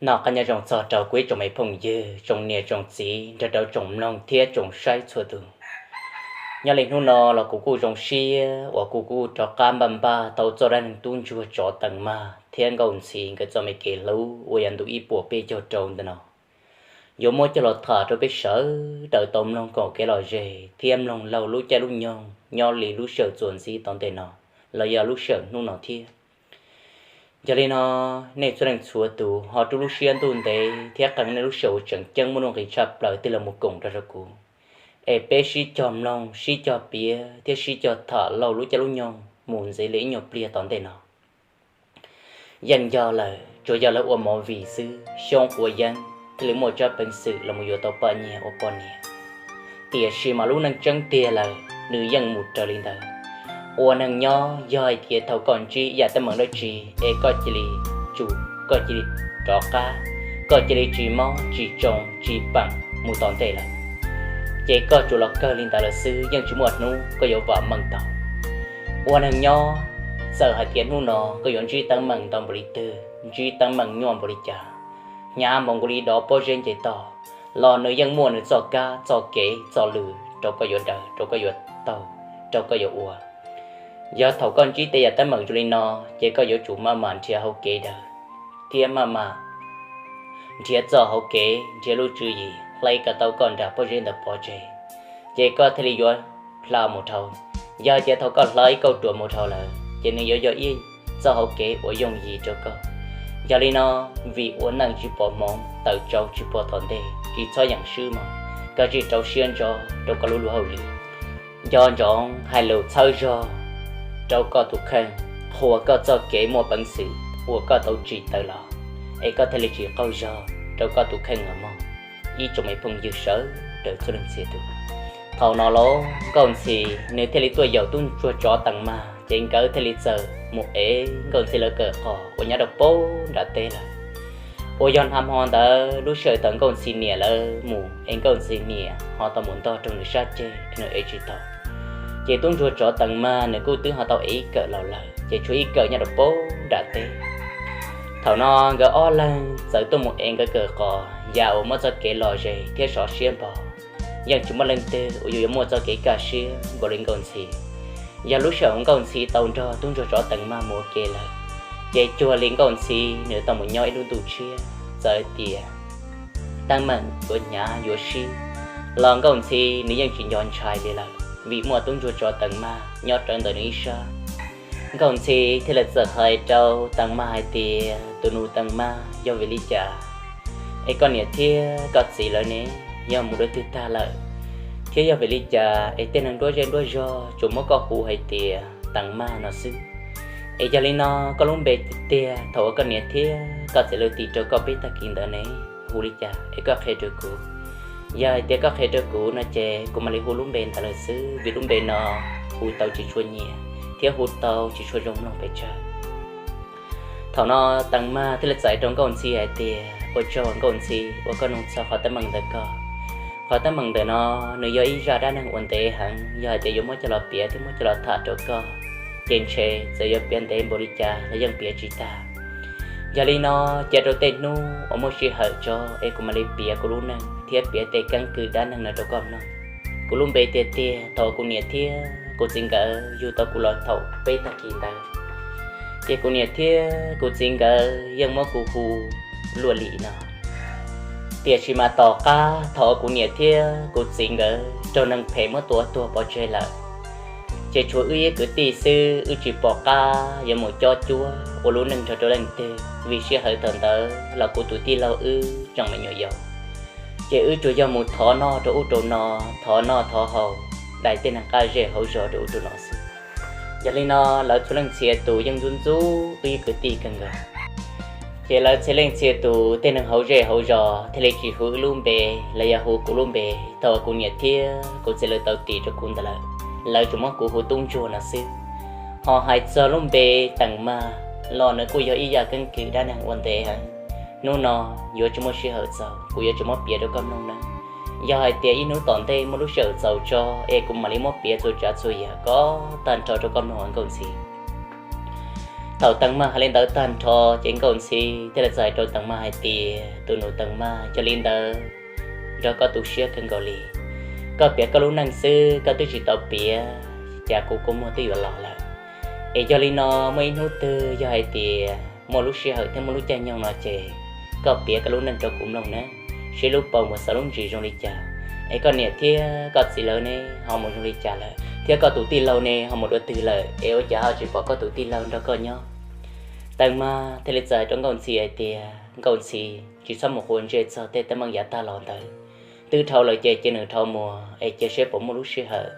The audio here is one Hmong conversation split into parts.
Noj qab nyob zoo txog rau kuv ib tsoom me phooj ywg, tsoom niam tsoom txiv nrog rau tsoom mloog thiab tsoom saib txhua tus. Nyob li hnub no los kuv kuj zoo siab uas kuv kuj rov qab npaj npaj tau txoj dab neeg tub ntsuag tsov Teem Mag thiab Nkauj Ntxhi nkawd txoj me kev hlub uas yog ntu ib puas peb caug rau ntawm no, yuav muab coj los tham rau peb sawv daws tau mloog koom kev lom zem thiab mloog laug lub caij lub nyoog nyob li lub sij hawm txuas ntxiv tom ntej no los yog lub sij hawm hnub no thiab. Yog li no, nej txhua leej txhua tus ho rub lub siab ntuj ntev thiab qee nej lub sij hawm uas tseem ceeb muaj nuj nqis tshaj plaws tig los mus koom nrog rau kuv, es peb sib cog mloog, sib cog piav thiab sib cog tham laug lub caij lub nyoog mus ntxiv li ib nyuag pliag tom ntej no. Yeej yog lawm, tsuas yog lawv ua movie xwb, xyoo quav yeeb thiaj li muaj tsab peev xwm los mus yuav tau poj nyiaj ua poj niam. Tiam sis mas lub neej tseeb tiag lawm nws yeej mus raws li ntawd. Ua neeg nyob yog hais tias thaum koj ntsib yam teeb meem dab tsi es koj cia li tsum, koj cia li rov qab, koj cia li tsis mob tsis tsoo tsis peem mus tom ntej lawm, ces koj tsuas los kawg li ntawd lawm xwb, yeej tsis muaj hnub koj yuav vam meej tau. Ua neeg nyob, txawm hais tias hnub no koj yuav ntsib teeb meem ntau npaum li twg, ntsib teeb meem nyuaj npaum li cas, hnyav npaum nkaus li dov pob zeb nce toj, los nws yeej muaj nws txoj kab txoj kev txoj lw rau koj yuav daws, rau koj yuav taug, rau koj yuav ua. Yog thaum koj ntsib tej yam teeb meem zoo li no, ces koj yuav tsum maj mam nrhiav hauv kev daws, thiab maj mam nrhiav txoj hauv kev, nrhiav lub tswv yim hlais kom tau koj nram pob zeb ntawd pov tseg, ces koj thiaj li yuav hla mus dhau. Yog hais tias thaum koj hlais kauj ruam mus dhau lawm, ces nws yuav yog ib txoj hauv kev uas yooj yim rau koj. Yog li no, vim ua neej tsis pom hmoov, tawm tsau tsis pom tom ntej, tsis txhob yeem swb mog, koj tsij rau siab ntso rau koj lub luag hauj lwm. Nco ntsoov hais lus txhawb zog rau koj tus kheej, qhuas koj txoj kev muaj peev xwm uas koj tau tsim tawm los, es koj thiaj li tsis qaug zog rau koj tus kheej os mog, ib tsoom me phooj ywg sawv daws txhua leej txhia tus. Thaum no los Nkauj Ntxhi nws thiaj li tuaj yaum tub ntsuag tsov Teem Mag, ces nkawd thiaj li txawm mus ev Nkauj Ntxhi lawv kawm qos uas nyob rau pem nram teb lawm. Uas yog nag hmo ntawd lub sij hawm thaum Nkauj Ntxhi niam lawv mus es Nkauj Ntxhi niam ho tau mus ntog rau nws sab ceg es nws ev tsis tau. Ces tub ntsuag tsov Teem Mag nws kuj twb ho tau ev ib kawm los lawm, ces tshuav ib kawm nyob rau pem nram teb. Thaum no nkawd ob leeg txawm tuaj mus ev nkawd kawm qos, yam uas muaj txoj kev lom zem thiab sov siab npog, yeej tsis muaj leej twg uas yuav yuav muaj txoj kev kaj siab npaum li Nkauj Ntxhi. Yog lub sij hawm Nkauj Ntxhi tau nrog tub ntsuag tsov Teem Mag mus ua ke lawm, ces cuag li Nkauj Ntxhi nws tau mus nyob ib lub ntuj tshiab, txawm tias teeb meem yuav hnyav yuav sib, los Nkauj Ntxhi nws yeej tsis nco ntshai li lawm, vim muaj tub ntsuag tsov Teem Mag nyob rawv ntawm nws ib sab. Nkauj Ntxhi thiaj li txawm hais rau Teem Mag hais tias, tus nus Teem Mag, yog vim li cas es koj niam thiab koj txiv lawv ne yog mus dua twg tag lawm, thiab yog vim li cas es tej neeg nruab zej nruab zog tsuas muab koj hu hais tias Teem Mag no xwb? Es yog li no, koj lub npe tiag tiag thaum uas koj niam thiab koj txiv lawv tis rau koj peb tag kis ntawd ne, hu li cas es koj qhia rau kuv. Yog hais tias koj qhia rau kuv no ces kuv mam li hu lub npe ntawd lawm xwb, vim lub npe no hu tau tsis tshua nyiam thiab hu tau tsis tshua zoo mloog pes tsawg. Thaum no Teem Mag thiaj li txais rau Nkauj Ntxhi hais tias, ua tsaug Nkauj Ntxhi uas koj nug txog qhov teeb meem ntawm koj. Qhov teeb meem ntawm no nws yog ib zaj dab neeg uas ntev heev, yog hais tias yuav muab coj los piav thiab muab coj los tham rau koj, ces ntshe txawm yuav piav ntev npaum li cas los yeej piav tsis tag. Yog li no, cia rau tej hnub uas muaj sij hawm tso es kuv mam li piav kuv lub neej thiab piav tej keeb kwm dab neeg no rau koj mloog. Kuv lub npe tiag tiag thaum kuv niam thiab kuv txiv nkawd yug tau kuv los thaum peb tag kis ntawd, ces kuv niam thiab kuv txiv nkawd yeej muab kuv hu Luaj Lim no. Tiam sis mas tom qab thaum kuv niam thiab kuv txiv nkawd raug neeg phem muab tua tuag pov tseg lawm, ces tshuav wb ib kwv tij xwb, wb tsis pom qab yuav mus cob cuab ua lub neej nrog rau leej twg, vim sij hawm thaum ntawd los kuv tus tij laug wb tseem me nyuam yaus, ces wb tsuas yog mus thov noj rau ub rau no, thov noj thov haus, dai tej neeg qab zej hauv zos rau ub rau no xwb. Yog li no, lawv txhua leej txhia tus yeej ntxub ntxub wb ib kwv tij kawg nkaus. Ces lawv txhia leej txhia tus tej neeg hauv zej hauv zos thiaj li tsis hu wb lub npe los yog hu kuv lub npe thaum kuv niam thiab kuv txiv lawv tau tis rau kuv ntawd lawm. Lawv tsuas muab kuv hu Tub Ntsuag no xwb. Ho hais txog lub npe Teem Mag los nws kuj yog ib yam keeb kwm dab neeg uas ntev heev. Hnub no yuav tsis muaj sij hawm txaus, kuv yuav tsis muab piav rau koj mloog nawb. Yog hais tias ib hnub tom ntej muaj lub sij hawm txaus tso es kuv mam li muab piav txhua tsav txhua yam kom tag nrho rau koj mloog Nkauj Ntxhi. Thaum Teev Mag hais li ntawd tag nrho ces Nkauj Ntxhi thiaj li txawm hais rau Teev Mag hais tias, tus nus Teev Mag, yog li ntawd nrog koj tu siab kawg nkaus li. Koj piav koj lub neej xwb, koj twb tsis tau piav, cas kuv kua muag twb yuav los lawm. Es yog li no, muaj ib hnub twg yog hais tias muaj lub sij hawm thiab muaj lub caij nyoog no ces koj piav koj lub neej rau kuv mloog nawb, seb lub paus mus xaus lub ntsis zoo li cas, es koj niam thiab koj txiv lawv ne ho mus zoo li cas lawm, thiab koj tus tij laug ne ho mus dua twg lawm, es ua cas ho tsis pom koj tus tij laug nrog koj nyob? Teev Mag thiaj li txawm hais rau Nkauj Ntxhi hais tias, Nkauj Ntxhi, tsis txhob mus quav ntsej txog tej teeb meem yav tag los ntawd. Twb dhau lawm ces cia nws dhau mus es cia seb puas muaj lub sij hawm.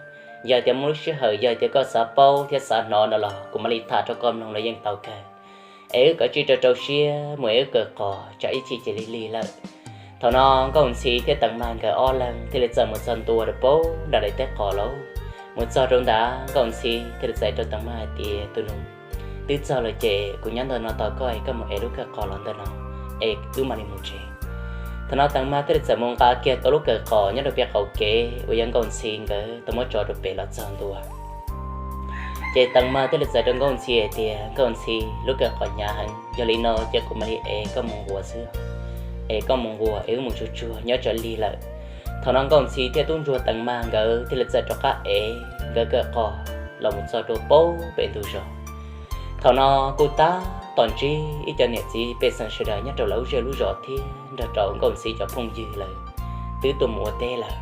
Yog tias muaj lub sij hawm, yog tias koj xav paub thiab xav hnov no los kuv mam li tham rau koj mloog los yeej tau kawg. Es wb kav tsij rau rau siab mus es wb kawm qos tsam ib chim ces lig lig lawm. Thaum no Nkauj Ntxhi thiab Teev Mag nkawd ob leeg thiaj li txawm mus txog ntua rau pem nram daim teb qos lawm. Mus txog rau ntawd Nkauj Ntxhi thiaj li txawm hais rau Teev Mag hais tias, tus nus, twb txog lawm ces kuv nyob ntawm no tos koj es koj mus ev lub kawm qos los ntawm no es wb mam li mus tsev. Thaum no Teev Mag thiaj li txawm mus nqa kiag tau lub kawm qos nyob rau pem qaum kev uas yog Nkauj Ntxhi nkawd tau muab tso rau pem los txog ntua. Ces Teev Mag thiaj li txawm rau Nkauj Ntxhi hais tias, Nkauj Ntxhi, lub kawm qos hnyav heev, yog li no ces kuv mam li ev koj mus nquas xwb, es koj mus nquas es wb mus tsuag tsuag nyob tsam lig lawm. Thaum no Nkauj Ntxhi thiab tub ntsuag Teev Mag nkawd thiaj li txawm rov qab ev nkawd kawm qos los mus txog rau pem ntug zos. Thaum no kuj tab tom ntsib ib co niam txiv pej xeem sawv daws nyob rau lawv lub zej lub zos thiab nrog rau Nkauj Ntxhi cov phooj ywg lawv twb tuaj mus ua teb lawm.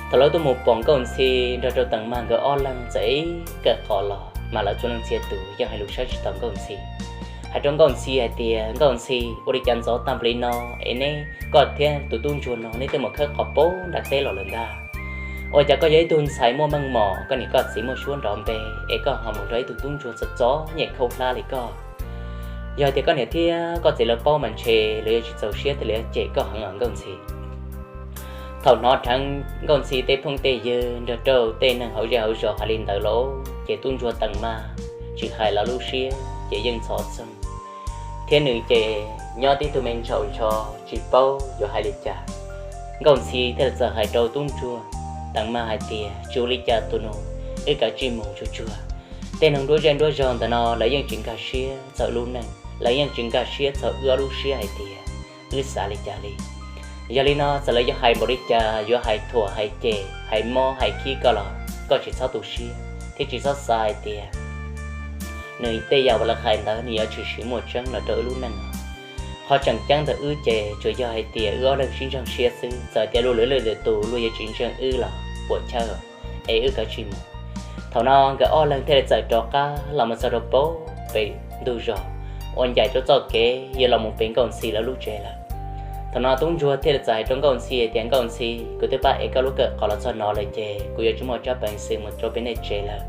Thaum lawv tuaj mus pom Nkauj Ntxhi nrog rau Teev Mag nkawd ob leeg txawm ev kawm qos los mas lawv txhua leej txhia tus yeej hais lus saib tsis taus Nkauj Ntxhi, hais rau Nkauj Ntxhi hais tias, Nkauj Ntxhi, ua li cas ntxov tag npaum li no es neb, koj thiab tus tub ntsuag no neb twb mus khawb qos pem nram teb los lawm ntag? Ua cas koj yog ib tug ntxhais muaj meej mom, koj niam koj txiv muaj suab nrov npe, es koj ho mus nrog ib tug tub ntsuag txom txom nyem khaub hlab li koj? Yog tias koj niam thiab koj txiv lawv paub mas ntshe lawv yuav tsis txaus siab thiaj li cem koj heev os Nkauj Ntxhi. Thaum hnov dheev Nkauj Ntxhi tej phooj tej ywg nrog rau tej neeg hauv zej hauv zos hais li ntawd lawm ces tub ntsuag Teev Mag tsis hais los lub siab ces yeej ntxhov txog, thiab nws ces nyob tib tug me ntsaum ntsho tsis paub yuav hais li cas. Nkauj Ntxhi thiaj li txawm hais rau tub ntsuag Teev Mag hais tias, tsis ua li cas tus nus, wb kav tsij mus tsuag tsuag. Tej neeg nruab zej nruab zog ntawm no lawv yeej tsis nkag siab txog lub neej, lawv yeej tsis nkag siab txog wb ob lub siab hais tias wb xav li cas li. Yog li no txawm lawv yuav hais npaum li cas, yuav hais thuam hais cem hais mob hais khib koj los koj tsis txhob tu siab thiab tsis txhob xav hais tias nws tej yam uas lawv hais ntawd nws yuav tshwm sim muaj tseeb los rau wb lub neej. Qhov tseem ceeb ntawm wb ces tsuas yog hais tias wb ob leeg sib ntseeg siab xwb, txawm tias luag lwm leej lwm tus luag yuav tsis ntseeg wb los puas chawj, es wb kav tsij mus. Thaum no nkawd ob leeg thiaj li txawm rov qab los mus txog rau pem ntug zos uas ncaim rau txoj kev yuav los mus pem Nkauj Ntxhi lawv lub tsev lawm. Thaum no tub ntsuag thiaj li txawm hais rau Nkauj Ntxhi hais tias, Nkauj Ntxhi, kuv twb pab ev koj lub kawm qos los txog no lawm ces kuv yuav tsis muaj tsab peev xwm mus rau pem nej tsev lawm,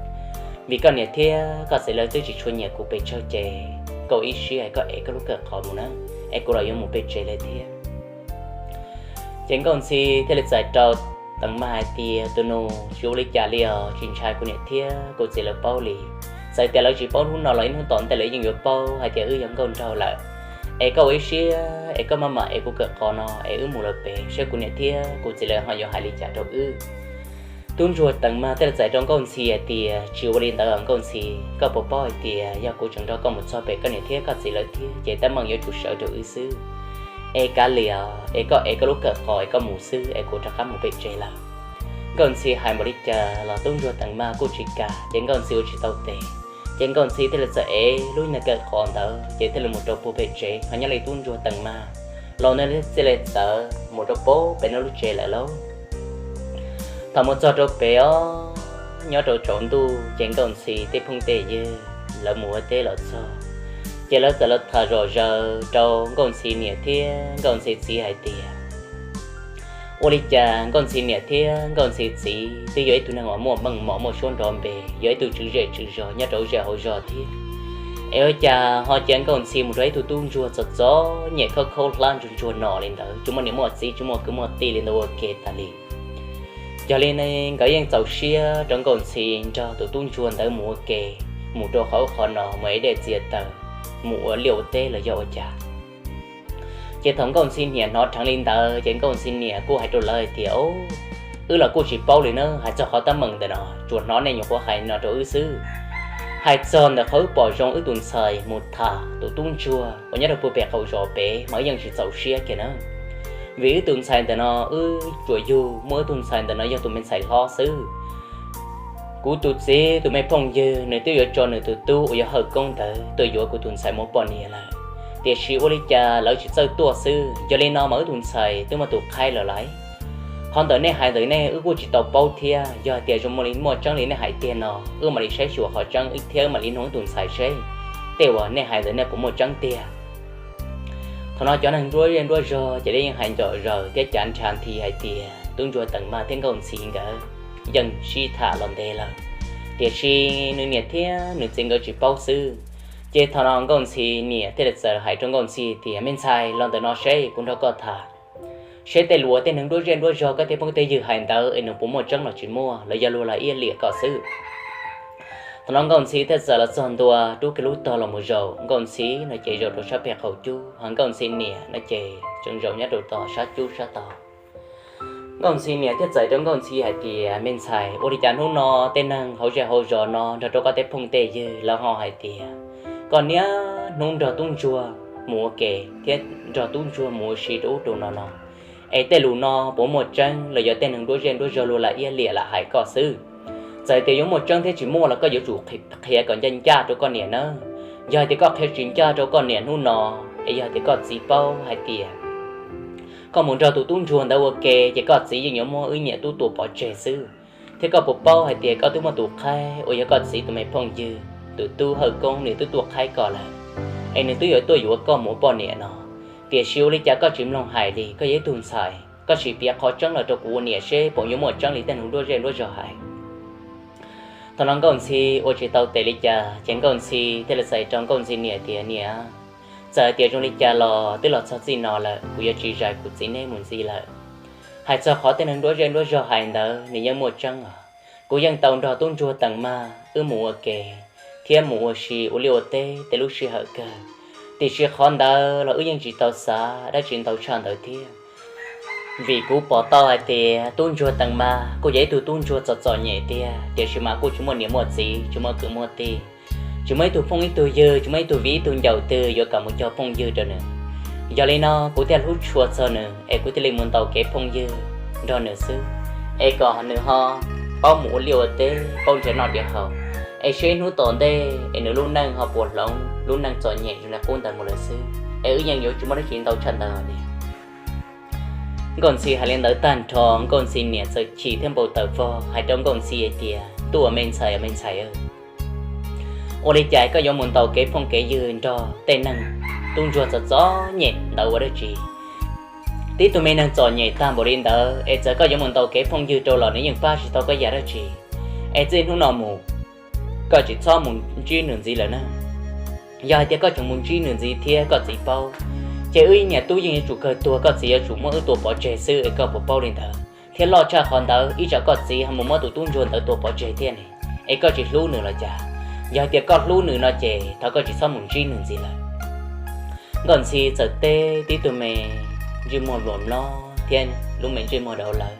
vim koj niam thiab koj txiv lawv twb tsis tshua nyiam kuv pes tsawg ces koj ua ib siab es koj ev koj lub kawm qos mus na, es kuv los yuav mus pem tsev lawm thiab. Ces Nkauj Ntxhi thiaj li txawm rau Teev Mag hais tias, tus nus, tsis ua li cas li os, tsis ntshai kuv niam thiab kuv txiv lawv paub li. Txawm tias lawv tsis paub hnub no los ib hnub tom ntej lawv yeej yuav paub hais tias wb yog nkauj nraug lawm. Es koj ua ib siab es koj maj mam ev kuv kawm qos no es wb mus lawm pem seb kuv niam thiab kuv txiv lawv ho yuav hais li cas rau wb. Tub ntsuag Teev Mag thiaj li txawm rau Nkauj Ntxhi hais tias, tsis ua li ntawd os Nkauj Ntxhi, koj puas paub hais tias yog kuv tseem nrog koj mus txog pem koj niam thiab koj txiv lawv thiab ces teeb meem yuav tsum sawv rau wb xwb. Es kav liam, es koj ev koj lub kawm qos es koj mus xwb es kuv rov qab mus pem tsev lawm. Nkauj Ntxhi hais npaum li cas los tub ntsuag Teev Mag kuj tsis kam ces Nkauj Ntxhi ua tsis tau tes. Ces Nkauj Ntxhi thiaj li txawm ev lub niag kawm qos ntawd ces thiaj li mus rau puag pem tsev, ho nyob li tub ntsuag Teev Mag los nws thiaj li txawm mus rau puag pem nws lub tsev lawm lauj. Thaum mus txog rau pem os, nyob rau tsaus ntuj ces Nkauj Ntxhi tej phooj tej ywg lawv mus ua teb los txog, ces lawv txawm los tham zom zaws rau Nkauj Ntxhi niam thiab Nkauj Ntxhi txiv hais tias, ua li cas Nkauj Ntxhi niam thiab Nkauj Ntxhi txiv twb yog ib tug neeg uas muaj meej mom muaj suab nrov npe, yog ib tug tswv zej tswv zos nyob rau hauv zej hauv zos thiab, es ua cas ho cia Nkauj Ntxhi mus rau ib tug tub ntsuag txom txom nyem khaub khaub hlab ntsuag ntsuag no li ntawd, tsis muaj niam muaj txiv tsis muaj kwv muaj tij li ntawd ua ke tas li. Yog li ne nkawd yeej txaus siab rau Nkauj Ntxhi nrog tus tub ntsuag ntawd mus ua ke, mus rau qhov ub qhov no mus ev dej txiav taws, mus ua liaj ua teb los yog ua cas. Ces thaum Nkauj Ntxhi niam hnov dheev li ntawd ces Nkauj Ntxhi niam kuj hais rau lawv hais tias, wb los kuj tsis paub li na, hais txog qhov teeb meem ntawm no tsuas hnov nej nyuam qhuav hais no rau wb xwb. Hais txog ntawm qhov wb pom zoo wb tus ntxhais mus tham tus tub ntsuag uas nyob rau puag pem qaum zos pem mas wb yeej tsis txaus siab kiag na. Vim wb tus ntxhais ntawm no wb tsuas yug muaj wb tus ntxhais ntawm no yog tus me ntxhais hlob xwb. Kuv tus txiv tus me phooj ywg nws twb yuav tso nws tus tub uas yog Hawj Koob ntawd tuaj yuav kuv tus ntxhais mus poj niam lawm, tiam sis ua li cas lawv tsis txawj tuaj xwb. Yog li no mas wb tus ntxhais twb muaj tus qhaib lawm lauj. Qhov ntawm nej hais ntawm nej wb kuj tsis tau paub thiab, yog hais tias zoo muaj li muaj tseeb li nej hais tiag no wb mam li saib xyuas qhov tseeb thiab wb mam li nug wb tus ntxhais seb tej uas nej hais ntawm nej puas muaj tseeb tiag. Thaum no cov neeg nruab zej nruab zog ces lawv yeej hais ncom zaws thiab cav nrhav nthi hais tias tub ntsuag Teem Maj thiab Nkauj Ntxhi nkawd yeej sib tham los ntev lawm, tiam sis nws niam thiab nws txiv nkawd tsis paub xwb. Ces thaum no Nkauj Ntxhi niam thiaj li txawm hais rau Nkauj Ntxhi tias, me ntxhais, los ntawm no seb kuv nrog koj tham, seb tej lus uas tej neeg nruab zej nruab zog koj tej phooj tej ywg hais ntawd es nws puas muaj tseeb los tsis muaj los yog luag lam iab liam koj xwb. Thaum no Nkauj Ntxhi thiaj txawm los txog ntua rub kiag lub tog los mus zaum. Nkauj Ntxhi no ces zaum rau sab pem qaum cub, ho Nkauj Ntxhi niam no ces tseem zaum nyob rau tom sab cub sab tog. Nkauj Ntxhi niam thiaj txawm rau Nkauj Ntxhi hais tias, me ntxhais, ua li cas hnub no tej neeg hauv zej hauv zos no nrog rau koj tej phooj tej ywg lawv ho hais tias koj niaj hnub nrog tub ntsuag mus ua ke thiab nrog tub ntsuag mus ua si rau ub rau no no, es tej lus no puas muaj tseeb los yog tej neeg nruab zej nruab zog luag lam iab liam lam hais koj xwb? Txawm tias yuav muaj tseeb thiab tsis muaj los koj yuav tsum qhia kom ncaj ncaj rau koj niam nawb. Yog hais tias koj qhia tsis ncaj rau koj niam hnub no, es yog hais tias koj txiv paub hais tias koj mus nrog tus tub ntsuag ntawd ua ke ces koj txiv yeej yuav muab wb niam tub tua pov tseg xwb. Thiab koj puas paub hais tias koj twb muaj tus qhaib uas yog koj txiv tus me phooj ywg tus tub Hawj Koob nws twb tuaj qhaib koj lawm, es nws twb yuav tuaj yuav koj mus ua poj niam no. Tiam sis ua li cas koj tsis mloog hais li? Koj yog ib tug ntxhais, koj sim piav qhov tseeb los rau kuv ua niam seb puas yuav muaj tseeb li tej neeg nruab zej nruab zog hais. Thaum no Nkauj Ntxhi ua tsis tau tes li cas ces Nkauj Ntxhi thiaj li txais rau Nkauj Ntxhi niam tias, niam, txawm hais tias zoo li cas los twb los txog txij no lawm, kuv yuav tsis zais kuv txiv neb mus ntxiv lawm. Hais txog qhov tej neeg nruab zej nruab zog hais ntawd nws yeej muaj tseeb os. Kuv yeej tau nrog tub ntsuag Teem Maj wb mus ua ke thiab mus ua si ua liaj ua teb tej lub sij hawm kawg, tiam sis qhov ntawd los wb yeej tsis tau xav dab tsi ntau tshaj ntawd thiab. Vim kuv pom tau hais tias tub ntsuag Teem Maj kuj yog ib tug tub ntsuag txom txom nyem tiag, tiam sis mas kuj tsis muaj niam muaj txiv, tsis muaj kwv muaj tij, tsis muaj ib tug phooj ib tug ywg, tsis muaj ib tug viv ib tug ncaus twg yuav kam mus cog phooj ywg rau nws. Yog li no kuv thiaj hlub tshua txog nws es kuv thiaj li mus ntaus kev phooj ywg nrog nws xwb, es kom nws ho paub mus ua liaj ua teb, paub nrhiav noj nrhiav haus, es seb hnub tom ntej es nws lub neej ho puas hloov lub neej txom nyem zoo li qub ntawd mus lawm xwb, es wb yeej yuav tsis muaj dab tsi ntau tshaj ntawd li. Nkauj Ntxhi hais li ntawd tag nrho, Nkauj Ntxhi niam txawm chim thiab npau taws vog hais rau Nkauj Ntxhi hais tias, tub uas me ntxhais, me ntxhais, ua li cas koj yuav mus ntaus kev phooj kev ywg nrog tej neeg tub ntsuag txom txom nyem ntawd ua dab tsi? Tib tug me neeg txom nyem tag npaum li ntawd es txawm koj yuav mus ntaus kev phooj ywg rau los nws yeej pab tsis tau koj yam dab tsi. Es txij hnub no mus koj tsis txhob mus ntsib nws ntxiv lawm na. Yog hais tias koj tseem mus ntsib nws ntxiv thiab koj txiv paub, ces wb niam tub yeej yuav tsum kawg tuag, koj txiv yuav tsum muab wb tua pov tseg xwb, es koj puas paub li ntawd? Thiab loj tshaj qhov ntawd ib tsam koj txiv ho mus muab tus tub ntsuag ntawd tua pov tseg thiab ne, es koj tsis hlub nws los cas? Yog hais tias koj hlub nws no ces thov koj tsis txhob mus ntsib nws ntxiv lawm. Nkauj Ntxhi txawm teb tib tug me ntsej muag luam mlob thiab lub me ntsej muag dau lawm,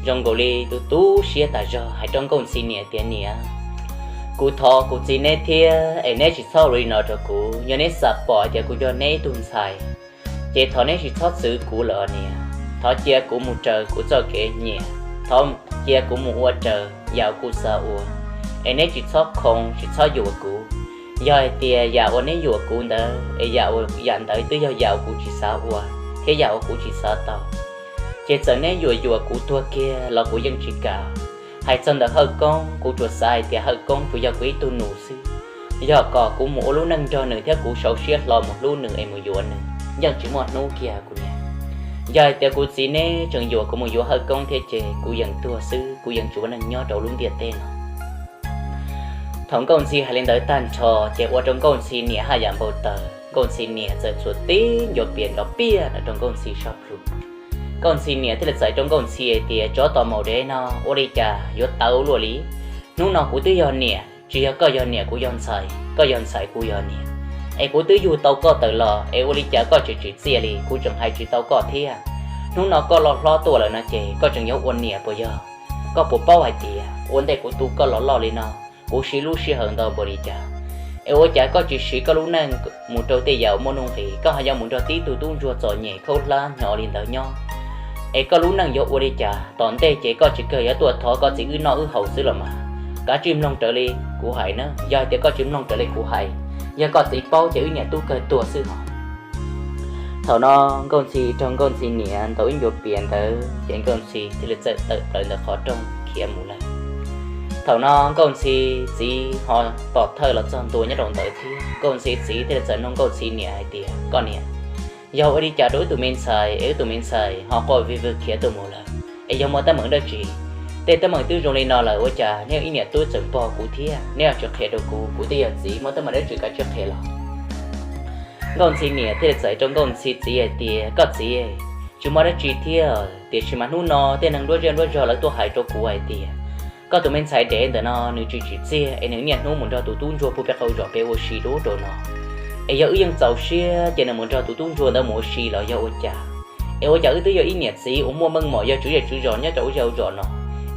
zoo nkaus li tus tu siab tas zog hais rau Nkauj Ntxhi niam tias, niam, kuv thov kuv txiv neb thiab es neb tsis txhob ua li no rau kuv. Yog neb xav pom tias kuv yog neb ib tug ntxhais, ces thov neb tsis txhob txwv kuv lawm os niam. Thov cia kuv mus raws kuv txoj kev nyiam, thov cia kuv mus ua raws yam uas kuv xav ua, es neb tsis txhob khoov tsis txhob yuam kuv. Yog hais tias yam uas neb yuam kuv ntawd es yam uas yam ntawd twb yog yam uas kuv tsis xav ua thiab yam uas kuv tsis xav tau, ces txawm neb yuam yuam kuv tuag kiag los kuv yeej tsis kam. Hais txog ntawm Hawj Koob, kuv tsuas xav hais tias Hawj Koob tsuas yog kuv ib tug nus xwb. Yog kom kuv mus ua lub neej nrog nws thiab kuv sau siab hlo mus hlub nws es mus yuav nws, yeej tsis muaj hnub kiag kuv niam. Yog hais tias kuv txiv neb tseem yuam kuv mus yuav Hawj Koob thiab ces kuv yeej tuag xwb, kuv yeej tsis ua neeg nyob rau lub ntiaj teb no. Thaum Nkauj Ntxhi hais li ntawd tag nrho ces ua rau Nkauj Ntxhi niam haj yam npau taws, Nkauj Ntxhi niam txawm txuas tib ncuav pias nrov piaj no rau Nkauj Ntxhi sab plhu. Nkauj Ntxhi niam thiaj li txais rau Nkauj Ntxhi hais tias, tsov tos maum dev no ua li cas yuav tawv luaj li? Hnub no kuv twb yog niam, tsis yog koj yog niam kuv yog ntxhais, koj yog ntxhais kuv yog niam, es kuv twb yug tau koj tawm los es ua li cas koj tseem tsim txiaj li, kuv tseem hais tsis tau koj thiab. Hnub no koj loj hlob tuaj lawm no ces koj tseem yuav ua niam puas yog? Koj puas paub hais tias ua ntej kuv tu koj los loj li no, kuv siv lub sij hawm ntau npaum li cas, es ua cas koj tsis siv koj lub neej mus rau tej yam muaj nuj nqis, koj ho yuav mus nrog tib tug tub ntsuag txom nyem khaub hlab hnyo li ntawd nyob, es koj lub neej yuav ua li cas? Tom ntej ces koj tsis kawg yuav tuaj thov koj txiv wb noj wb haus xwb los mas. Kav tsij mloog raws li kuv hais na, yog hais tias koj tsis mloog raws li kuv hais, yog koj txiv paub ces wb niam tub kawg tuag xwb hos. Thaum no Nkauj Ntxhi raug Nkauj Ntxhi niam ntaus ib ncua pias ntawd ces Nkauj Ntxhi thiaj li txawm tawm plaws ntawm qhov rooj khiav mus lawm. Thaum no Nkauj Ntxhi txiv ho pom thawj los txog ntua nyob rau ntawd thiab. Nkauj Ntxhi txiv thiaj li txawm nug Nkauj Ntxhi niam hais tias, koj niam, yog ua li cas rau wb tus me ntxhais es wb tus me ntxhais ho quaj vwg vwg khiav tuaj mus lawm? Es yog muaj teeb meem dab tsi? Tej teeb meem twb zoo li no lawm ua cas neb ib niam tub tseem pog kuv thiab neb ho tsis qhia rau kuv? Kuv twb yog txiv, muaj teeb meem dab tsi kav tsij qhia los. Nkauj Ntxhi niam thiaj li txawm rau Nkauj Ntxhi txiv hais tias, koj txiv, tsis muaj dab tsi thiab, tiam sis mas hnub no tej neeg nruab zej nruab zog lawv tuaj hais rau kuv hais tias koj tus me ntxhais dev ntawm no nws tsis tsim txiaj es nws niaj hnub mus nrog tus tub ntsuag puag pem qaum zos pem ua si rau ub rau no. Es yog wb yeej txaus siab ces nws mus nrog tus tub ntsuag ntawd mus ua si los yog ua cas? Es ua cas wb twb yog ib niam txiv uas muaj meej mom yog tswv zej tswv zos nyob rau ub zej ub zos no,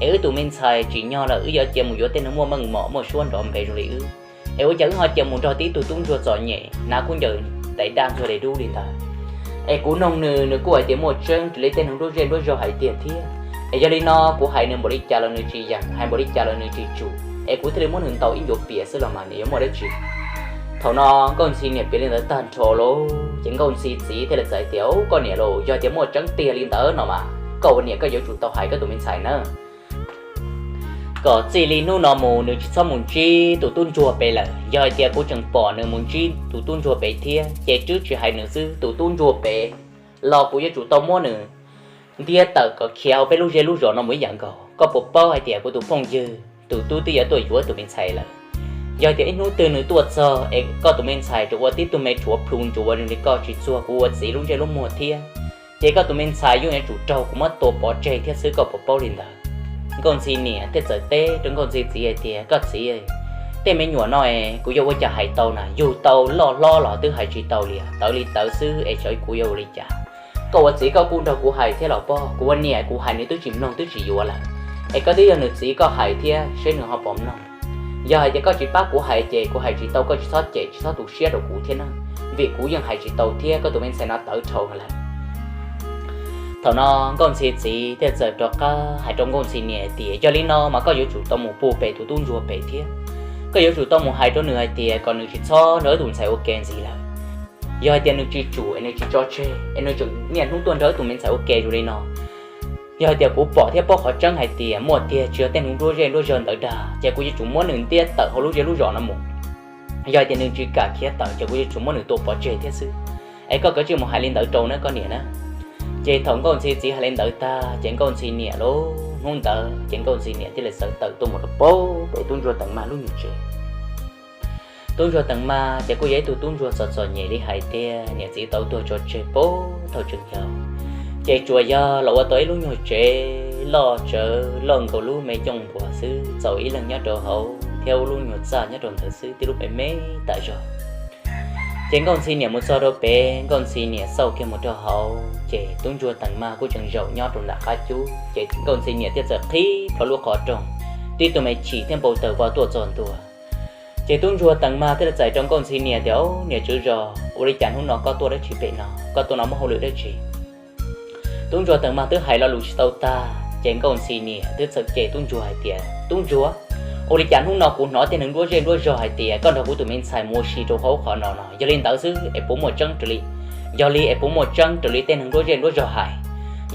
es wb tus me ntxhais tsim nyog lawm wb yuav cia mus yuav tej neeg muaj meej mom muaj suab nrov npe zoo li wb? Es ua cas wb ho cia mus nrog tib tug tub ntsuag txom nyem hnav khaub ncaws tais daj ntxuag li dub li ntawd? Es kuv noog nws, nws kuj hais tias muaj tseeb raws li tej neeg nruab zej nruab zog hais tiag thiab. Es yog li no kuv hais nws npaum li cas los nws tsis yeem, hais npaum li cas los nws tsis tsum, es kuv thiaj li muab nws ntaus ib ncua pias xwb los mas nws yuav muaj dab tsi? Thaum no Nkauj Ntxhi niam piav li ntawd tag nrho lauj, ces Nkauj Ntxhi txiv thiaj li txawm tias, koj niam lauj, yog tias muaj tseeb tiag li ntawd no mas koj ua niam koj yuav tsum tau hais koj tus me ntxhais na, kom txij li hnub no mus nws tsis txhob mus ntsib tus tub ntsuag pem lawm. Yog hais tias kuv tseem pom nws mus ntsib tus tub ntsuag pem thiab ces twb tsis hais nws xwb, tus tub ntsuag pem los kuv yuav tsum tau muab nws ntiab tawm kom khiav hauv peb lub zej lub zos no mus ib yam nkaus. Koj puas paub hais tias kuv tus phooj ywg tus tub twb yuav tuaj yuav tus me ntxhais lawm? Yog tias ib hnub twg nws tuaj txog es koj tus me ntxhais tseem ua tib tug me rhuav plhu ntsuav zoo li koj tsis txuag kuv ua txiv lub ntsej lub muag thiab, ces koj tus me ntxhais yeej yuav tsum raug kuv muab tua pov tseg thiab xwb, koj puas paub li ntawd? Nkauj Ntxhi niam thiaj txawm teb rau Nkauj Ntxhi txiv hais tias, koj txiv, tej me nyuam no es kuv yuav ua cas hais tau na, yug tau loj hlob los twb hais tsis tau li, tawv li tawv xwb es xyov kuv yuav ua li cas. Koj ua txiv koj kuj nrog kuv hais thiab los pog, kuv ua niam kuv hais nws twb tsis mloog twb tsis yuav lawm, es koj twb yog nws txiv koj hais thiab seb nws ho puas mloog. Yog hais tias koj tsis pab kuv hais ces kuv hais tsis tau, koj tsis txhob cem tsis txhob tu siab rau kuv thiab na, vim kuv yeej hais tsis tau thiab koj tus me ntxhais no tawv dhau lawm. Thaum no Nkauj Ntxhi txiv thiaj txawm rov qab hais rau Nkauj Ntxhi niam hais tias, yog li no mas koj yuav tsum tau mus puag pem tus tub ntsuag pem thiab, koj yuav tsum tau mus hais rau nws hais tias kom nws tsis txhob nrog wb tus ntxhais ua ke ntxiv lawm. Yog hais tias nws tsis tsum es nws tsis tso tseg es nws tseem niaj hnub tuaj nrog wb tus me ntxhais ua ke zoo li no, yog hais tias kuv pom thiab paub qhov tseeb hais tias muaj tiag tsis yog tej neeg nruab zej nruab zog ntawd dag, ces kuv yuav tsum muab nws ntiab tawm hauv lub zej lub zos no mus. Yog hais tias nws tsis kam khiav tawm ces kuv yuav tsum muab nws tua pov tseg thiab xwb. Es koj kav tsij mus hais li ntawd rau na koj niam na. Ces thaum Nkauj Ntxhi txiv hais li ntawd tag ces Nkauj Ntxhi niam lauj, hnub ntawd ces Nkauj Ntxhi niam thiaj li txawm tawm tuaj mus rau puag pem tub ntsuag Teev Maj lub nyuag tsev. Tub ntsuag Teev Maj ces kuj yog ib tug tub ntsuag txom txom nyem li hais tiag, niam txiv tau tuag tso tseg puag thaum tseem yau, ces tsuas yog los ua tau ib lub nyuag tsev loj tsawv loj nkaus lub me cooj npuas xwb, txaus ib leeg nyob rau hauv thiab ua lub nyuag txaj nyob rau ntawd xwb, tib lub me me tas zog. Ces Nkauj Ntxhi niam mus txog rau pem, Nkauj Ntxhi niam xauj kiag mus rau hauv ces tub ntsuag Teev Maj kuj tseem zaum nyob rau nram qab cub, ces Nkauj Ntxhi niam thiaj txawm qhib plho lub qhov rooj, tib tug me chim thiab npau taws vog tuaj txog ntua. Ces tub ntsuag Teev Maj thiaj li txais rau Nkauj Ntxhi niam tias, niam tswv zos, ua li cas hnub no koj tuaj dab tsi pem no, koj tuaj no muaj hauj lwm dab tsi? Tub ntsuag Teev Maj twb hais lo lus tsis tau tag ces Nkauj Ntxhi niam twb txawm cem tub ntsuag hais tias, tub ntsuag, ua li cas hnub no kuv hnov tej neeg nruab zej nruab zog hais tias koj nrog kuv tus me ntxhais mus ua si rau hauv qhov no no, yog li ntawd xwb es puas muaj tseeb raws li, yog li es puas muaj tseeb raws li tej neeg nruab zej nruab zog hais?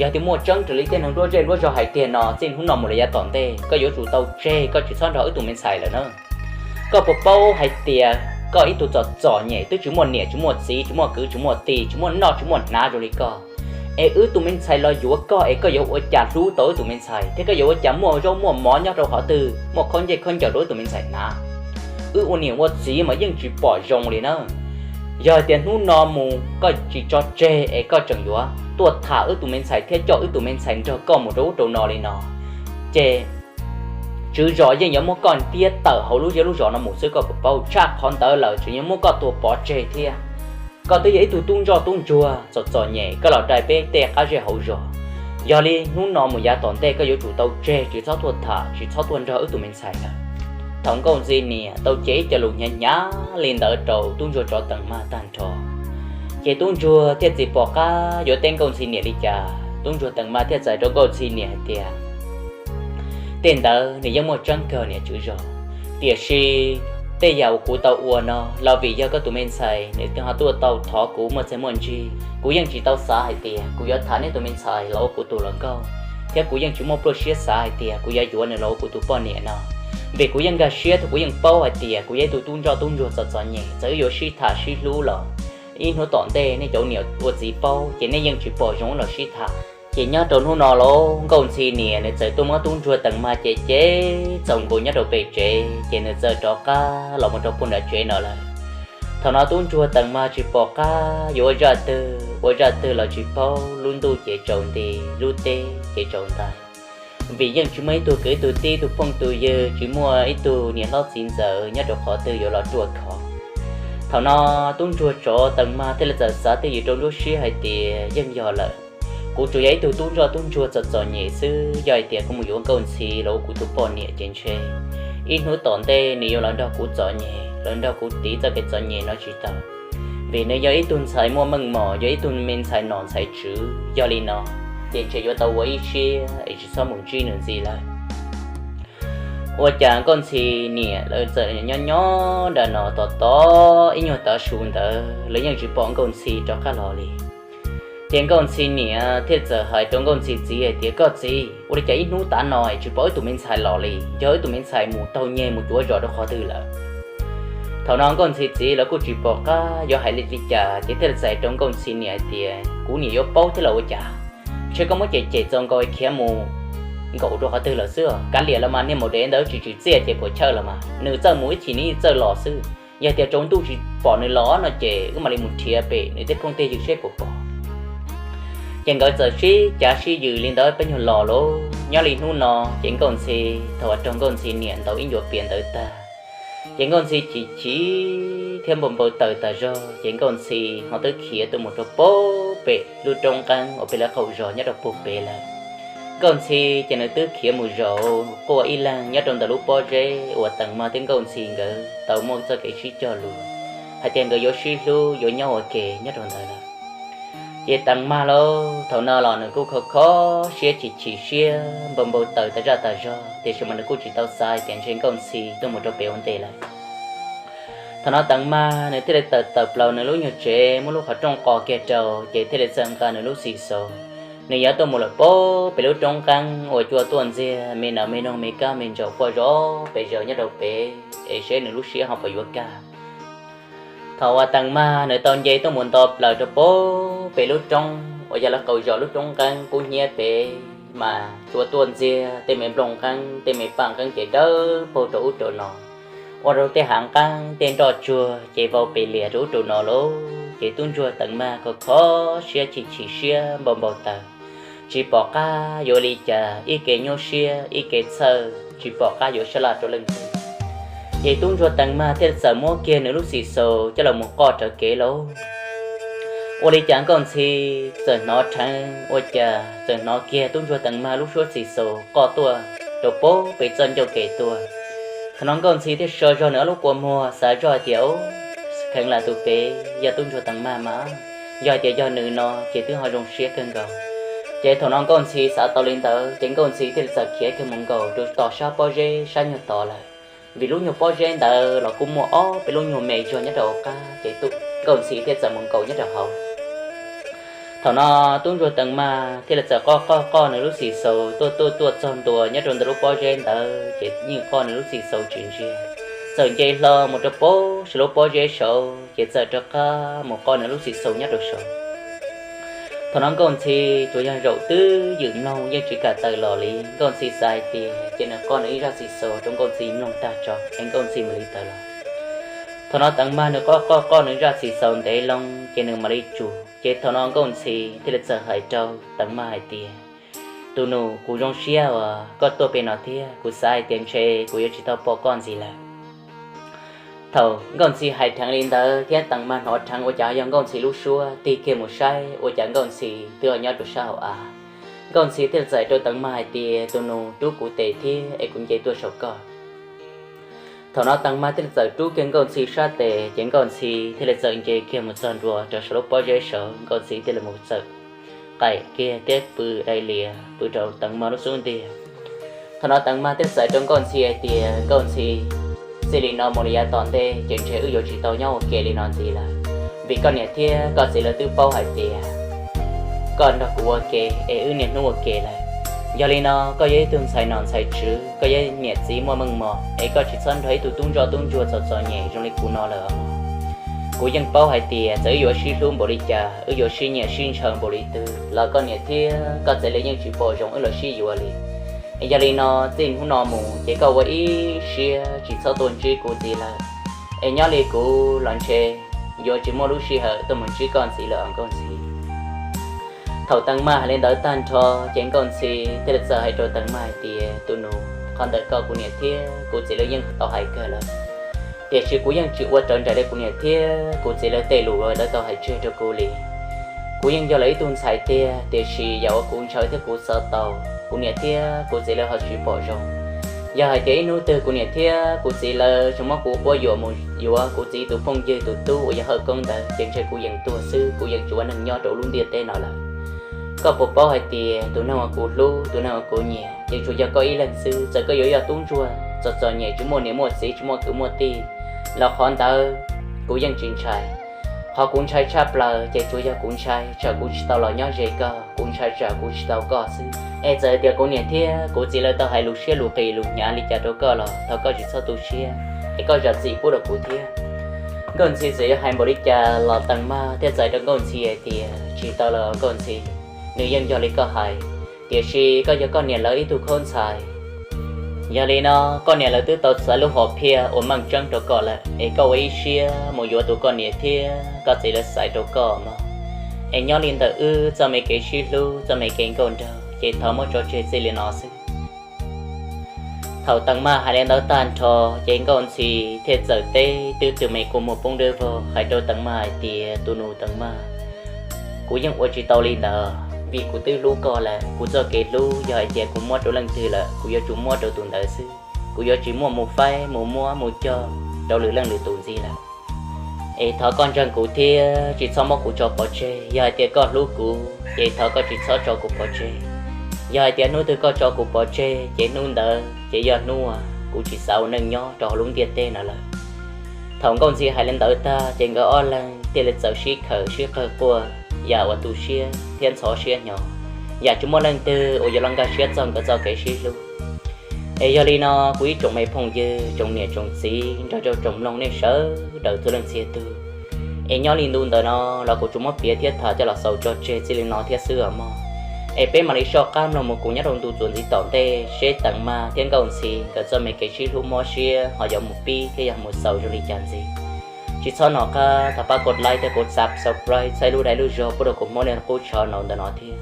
Yog tias muaj tseeb raws li tej neeg nruab zej nruab zog hais tiag no, txij hnub no mus lawm yav tom ntej koj yuav tsum tau tseg, koj tsis txhob nrog wb tus me ntxhais lawm na. Koj puas paub hais tias koj ib tug txom txom nyem twb tsis muaj niam tsis muaj txiv tsis muaj kwv tsis muaj tij tsis muaj noj tsis muaj hnav zoo li koj, es wb tus me ntxhais los yuav koj es koj yuav ua cas hlub tau wb tus me ntxhais thiab koj yuav ua cas muaj zaub muaj mov nyob rau qhov twg muaj khaub ncaws khaub ncaws rau wb tus me ntxhais hnav? Wb ua niam ua txiv mas yeej tsis pom zoo li na. Yog hais tias hnub no mus koj tsis tso tseg es koj tseem yuav tuaj tham wb tus me ntxhais thiab coj wb tus me ntxhais nrog koj mus rau ub rau no li no, ces tswv zos yeej yuav muab koj ntiab tawm hauv lub zej lub zos no mus xwb, koj puas paub? Tshaj qhov ntawd lawm tseem yuav muab koj tua pov tseg thiab. Koj twb yog ib tug tub ntsoj tub ntsuag txom txom nyem, koj los dai peb tej qab zej hauv zos. Yog li hnub no mus yav tom ntej koj yuav tsum tau tseg, tsis txhob tuaj tham, tsis txhob tuaj nrog wb tus me ntxhais lawm. Thaum Nkauj Ntxhi niam tau cev ib co lus hnyav hnyav li ntawd rau tub ntsuag tsov Teev Mag tag nrho, ces tub ntsuag thiaj tsis pom qab yuav teb Nkauj Ntxhi niam li cas. Tub ntsuag Teev Mag thiaj txais rau Nkauj Ntxhi niam hais tias, tej ntawd nws yeej muaj tseeb kawg niam tswv zos, tiam sis tej yam uas kuv tau ua no los vim yog koj tus me ntxhais nws ho tuaj tau thov kuv muaj txiaj muaj ntsig. Kuv yeej tsis tau xav hais tias kuv yuav tham neb tus me ntxhais los ua kuv tus hluas nkauj, thiab kuv yeej tsis muaj pluaj siab xav hais tias kuv yuav yuav nws los ua kuv tus poj niam no, vim kuv yeej nkag siab thiab kuv yeej paub hais tias kuv yog ib tug tub ntsoj tub ntsuag txom txom nyem. Txawm wb yuav sib tham sib hlub los ib hnub tom ntej nej cov niam ua txiv paub ces nej yeej tsis pom zoo los sib tham. Ces nyob rau hnub no los Nkauj Ntxhi niam nws txawm tuaj muab tub ntsuag Teev Mag cem cem txaus nkaus nyob rau pem tsev, ces nws txawm rov qab los mus rau puag nram tsev no lawm. Thaum no tub ntsuag Teev Mag tsis pom qab yuav ua zaj twg, ua zaj twg los tsis paub, lub ntuj ces tsaus nti, lub teb ces tsaus ntais, vim yeej tsis muaj ib tug kwv ib tug tij ib tug phooj tus ywg, tsis muaj ib tug niam hlob txiv ntxawm nyob rau qhov twg yuav los ruaj khov. Thaum no tub ntsuag tsov Teev Mag thiaj li txawm xav twj ywm rau nruab siab hais tias, yeej yog lawm, kuv tsuas yog ib tug tub ntsoj tub ntsuag txom txom nyem xwb, yog hais tias kuv mus yuav Nkauj Ntxhi los ua kuv tus poj niam ces ntshe ib hnub tom ntej nws yuav los nrog kuv txom nyem, los nrog kuv tiv txoj kev txom nyem no tsis tau, vim nws yog ib tug ntxhais muaj meej mom, yog ib tug me ntxhais nom ntxhais tswv. Yog li no ces ntshe yuav tau ua ib siab es tsis txhob mus ntsib nws ntxiv lawm. Ua cas Nkauj Ntxhi niam lawv txawm nyob nyob nram no tos tos ib nyuag tav su ntawd los yeej tsis pom Nkauj Ntxhi rov qab los li. Ces Nkauj Ntxhi niam thiaj txawm hais rau Nkauj Ntxhi txiv hais tias, koj txiv, ua li cas ib hnub tav no tsis pom wb tus me ntxhais los li, yog wb tus me ntxhais mus taug nyeg mus cuav zos rau qhov twg lawm? Thaum no Nkauj Ntxhi txiv los kuj tsis pom qab yuav hais li li cas, ces thiaj li txais rau Nkauj Ntxhi niam hais tias, kuv niam yuav paub thiab los ua cas, ntshe koj muab cem cem txaus nkaus khiav mus nkaum rau qhov twg lawm xwb. Kav liam los mas niag maum dev ntawd tsis tsim txiaj ces puas chawj los mas, nws txawj mus ib chim nws txawj los xwb. Yog tias tsaus ntuj tsis pom nws los no ces wb mam li mus nrhiav pem nws tej phooj tej ywg seb puas pom. Ces nkawd txawm sib cav sib yws li ntawd peb nyuag los lauj. Nyob li hnub no ces Nkauj Ntxhi, thaum uas raug Nkauj Ntxhi niam ntaus ib ncuav pias ntawd tag, ces Nkauj Ntxhi chim chim thiab npau npau taws tas zog, ces Nkauj Ntxhi ho twb khiav tuaj mus rau puag pem lub roob nqeeb uas pem lawv qaum zos nyob rau puag pem lawm. Nkauj Ntxhi ces nws twb khiav mus zaum quaj ib leeg nyob rau ntawm lub pob zeb uas Teev Mag thiab Nkauj Ntxhi nkawd tau muaj txoj kev sib cog lus hais tias nkawd yuav sib hlub yuav nyob ua ke nyob rau ntawd lawm. Ces Teev Mag lauj, thaum no los nws kuj kho kho siab chim chim siab npau npau taws tas zaj tas zog, tiam sis mas nws kuj tsis tau xav hais tias ntshe Nkauj Ntxhi tuaj mus rau pem ua ntej lawm. Thaum no Teev Mag nws thiaj li tawm tawm plaws nws lub nyuag tsev, muab lub qhov rooj qos kiag rau, ces thiaj li txawm nqa nws lub xim xaus. Nws yuav tuaj mus lawm puag pem lub roob nqeeb uas cua tuaj ntxiag me nas me noog me kab me ntsaum quaj zom pes zaws nyob rau pem, es seb nws lub siab ho puas yuav kaj. Thaum uas Teev Mag nws tau nce tuaj mus nto plaws rau puag pem lub roob uas yog lawv qaum zos lub roob nqeeb kub hnyiab pem, mas cua tuaj ntxiag, tej me nplooj nqeeb tej me paj nqeeb ces dawb paug rau ub rau no, ua rau tej hav nqeeb tej nroj tsuag ces vau pes lias rau ub rau no lauj. Ces tub ntsuag Teev Mag kho kho siab chim chim siab npau npau taws, tsis pom qab yuav li cas, ib ke nyuaj siab ib ke txhawj, tsis pom qab yuav sab laj rau leej twg. Ces tub ntsuag Teev Mag thiaj txawm muab kiag nws lub xim xaus coj los mus qoj raws kev lauj. Ua li cas Nkauj Ntxhi txawm hnov rheev, ua cas txawm hnov kiag tub ntsuag Teev Mag lub suab xim xaus qoj tuaj rau puag pem txoj ncauj kev tuaj. Thaum no Nkauj Ntxhi thiaj so zog nws ob lub kua muag xav zoj hais tias, kheev lam tus pem yog tub ntsuag Teev Mag mas, yog hais tias yog nws no ces twb ho zoo siab kawg nkaus. Ces thaum no Nkauj Ntxhi xav tau li ntawd ces Nkauj Ntxhi thiaj li txawm khiav kiag mus nkaum rau tom sab pob zeb sab nyuag tod lawm, vim lub nyuag pob zeb ntawd los kuj muaj ob peb lub nyuag me zog nyob rau hauv qab, ces Nkauj Ntxhi thiaj txawm mus nkaum nyob rau hauv. Thaum no tub ntsuag Teev Mag thiaj li txawm qoj qoj qoj nws lub xim xaus tuaj tuaj tuaj txog ntua nyob rau ntawm lub pob zeb ntawd, ces yeej qoj nws lub xim xaus tsis ntsiag. Txawm nce hlo mus rau puag saum lub pob zeb saud, ces txawm rov qab mus qoj nws lub xim xaus nyob rau saud. Thaum no Nkauj Ntxhi tsuas yog zaum twj ywm mloog yeej tsis kam tawm los li. Nkauj Ntxhi xav hais tias ces nws qoj nws ib zaj xim xaus rau Nkauj Ntxhi mloog tag tso es Nkauj Ntxhi mam li tawm los. Thaum no Teev Mag nws qoj qoj qoj nws zaj xim xaus ntev loo ces nws mam li tsum. Ces thaum no Nkauj Ntxhi thiaj li txawm hais rau Teev Mag hais tias, tus nus, kuv zoo siab uas koj tuaj pem no thiab, kuv xav hais tias ntshe kuv yuav tsis tau pom koj ntxiv lawm. Thaum Nkauj Ntxhi hais dheev li ntawd thiab Teev Mag hnov dheev ua cas yog Nkauj Ntxhi lub suab, tig kiag mus saib ua cas Nkauj Ntxhi twb nyob rau sab hauv av. Nkauj Ntxhi thiaj li txawm hais rau Teev Mag hais tias, tus nus, rub kuv tes thiab es kuv nce tuaj saum koj. Thaum no Teev Mag thiaj li txawm rub kiag Nkauj Ntxhi sab tes, ces Nkauj Ntxhi thiaj li txawm nce kiag mus txog ntua rau saum lub pob zeb saud, Nkauj Ntxhi thiaj li mus txawm qaim kiag thiab pw dai lias pw rau Teev Mag lub xub ntiag. Thaum no Teev Mag thiaj txais rau Nkauj Ntxhi hais tias, Nkauj Ntxhi, txij li no mus li yav tom ntej ces ntshe wb yuav tsis tau nyob ua ke li no ntxiv lawm, vim koj niam thiab koj txiv lawv twb paub hais tias koj nrog kuv ua ke es wb niaj hnub ua ke lawm. Yog li no koj yog ib tug ntxhais nom ntxhais tswv, koj yog niam txiv muaj meej mom, es koj tsis txhob nrog ib tug tub ntsoj tub ntsuag txom txom nyem zoo li kuv no lawm. Kuv yeej paub hais tias txawm wb yuav sib hlub npaum li cas, wb yuav sib nyiam sib ntshaw npaum li twg los koj niam thiab koj txiv lawv yeej tsis pom zoo wb los sib yuav li. Es yog li no txij hnub no mus ces koj ua ib siab tsis txhob tuaj ntsib kuv ntxiv lawm, es nyob li kuv los ntshe yuav tsis muaj lub sij hawm tuaj mus ntsib koj ntxiv lawm os Nkauj Ntxhi. Thaum Teev Mag hais li ntawd tag nrho, ces Nkauj Ntxhi thiaj li txawm hais rau Teev Mag hais tias, Tus nus, qhov ntawm koj kuv niam thiab kuv txiv lawv yeej tau hais kawg lawm, tiam sis kuv yeej tsis ua raws nraim li kuv niam thiab kuv txiv lawv tej lus uas lawv tau hais tseg rau kuv li. Kuv yeej yog lawv ib tug ntxhais tiag, tiam sis yam uas kuv ntshaw thiab kuv xav tau, kuv niam thiab kuv txiv lawv ho tsis pom zoo. Yog hais tias ib hnub twg kuv niam thiab kuv txiv lawv tseem muab kuv quab yuam mus yuav kuv txiv tus phooj ywg tus tub uas yog Hawj Koob ntawd, ces ntshe kuv yeej tuag xwb, kuv yeej tsis ua neeg nyob rau lub ntiaj teb no lawm. Koj puas paub hais tias tus neeg uas kuv hlub, tus neeg uas kuv nyiam, yeej tsuas yog koj ib leeg xwb. Txawm koj yuav yog tub ntsuag txom txom nyem, tsis muaj niam muaj txiv, tsis muaj kwv muaj tij, los qhov ntawd kuv yeej tsis ntshai. Qhov kuv ntshai tshaj plaws ces tsuas yog kuv ntshai tsam kuv tsis tau los nyob ze koj, kuv ntshai tsam kuv tsis tau koj xwb. Es txawm tias kuv niam thiab kuv txiv lawv tau hais lus siab lus qis lus hnyav li cas rau koj los thov koj tsis txhob tu siab, es koj zam txim pub rau kuv thiab. Nkauj Ntxhi txawm yuav hais npaum li cas los Teev Mag thiaj txais rau Nkauj Ntxhi hais tias, Tsis tau lawm Nkauj Ntxhi, nws yeej yog li koj hais, tiam sis koj yog koj niam lawv ib tug khaub ntxhais. Yog li no koj niam lawv twb tau txais lub hom phiaj uas meej tseeb rau koj lawm, es koj ua ib siab mus yuav tus koj niam thiab koj txiv lawv xaiv rau koj mog. Es nyob li ntawm wb txoj me kev sib hlub, txoj me kev nkauj nraug ces thov muab tso tseg txij li no xwb. Thaum Teev Mag hais li ntawd tag nrho, ces Nkauj Ntxhi thiaj txawm teb twb tug me kua muag poob dawb vog hais rau Teev Mag hais tias, Tus nus Teev Mag, kuv yeej ua tsis tau li ntawd, vim kuv twb hlub koj lawm. Kuv txoj kev hlub yog hais tias kuv muab rau leej twg lawm, kuv yuav tsum muab rau tus ntawd xwb. Kuv yuav tsis muaj mus faib mus muab mus cog rau lwm leej lwm tus ntxiv lawm. Es thov koj ntseeg kuv thiab tsis txhob muab kuv tso pov tseg. Yog hais tias koj hlub kuv ces thov koj tsis txhob tso kuv pov tseg. Yog hais tias hnub twg koj tso kuv pov tseg ces hnub ntawd ces yog hnub uas kuv tsis xav ua neej nyob rau hauv lub ntiaj teb no lawm. Thaum Nkauj Ntxhi hais li ntawd tag ces nkawd ob leeg thiaj li txawm sib khawm sib qawg quaj, yam uas tu siab thiab ntxhov siab hnyo, yam tsis muaj leej twg uas yuav los nkag siab txog nkawd txoj kev sib hlub. Es yog li no kuv ib tsoom me phooj ywg, tsoom niam tsoom txiv nrog rau tsoom mloog nej sawv daws txhua leej txhia tug, es nyob li ntu ntawm no los kuv tsuas muab piav thiab tham coj los xaus tso tseg txij li no thiab xwb os mog. Es peb mam li soj qab mloog mus kuv nyob rau ntu txuas ntxiv tom ntej seb Teev Mag thiab Nkauj Ntxhi nkawd txoj me kev sib hlub mob siab ho yuav mus pib thiab yog mus xaus zoo li cas ntxiv. Tsis txhob nco qab thov pab kov like thiab kov subscribe txhawb lub like lub zog pub rau kuv Hmoob Neeg Qub Tsho no ntawm no thiab.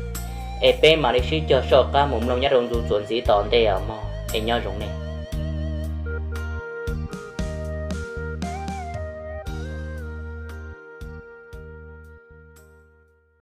Es peb mam li sib cog soj qab mus mloog nyob rau ntu txuas ntxiv tom ntej os mog, es nyob zoo nej.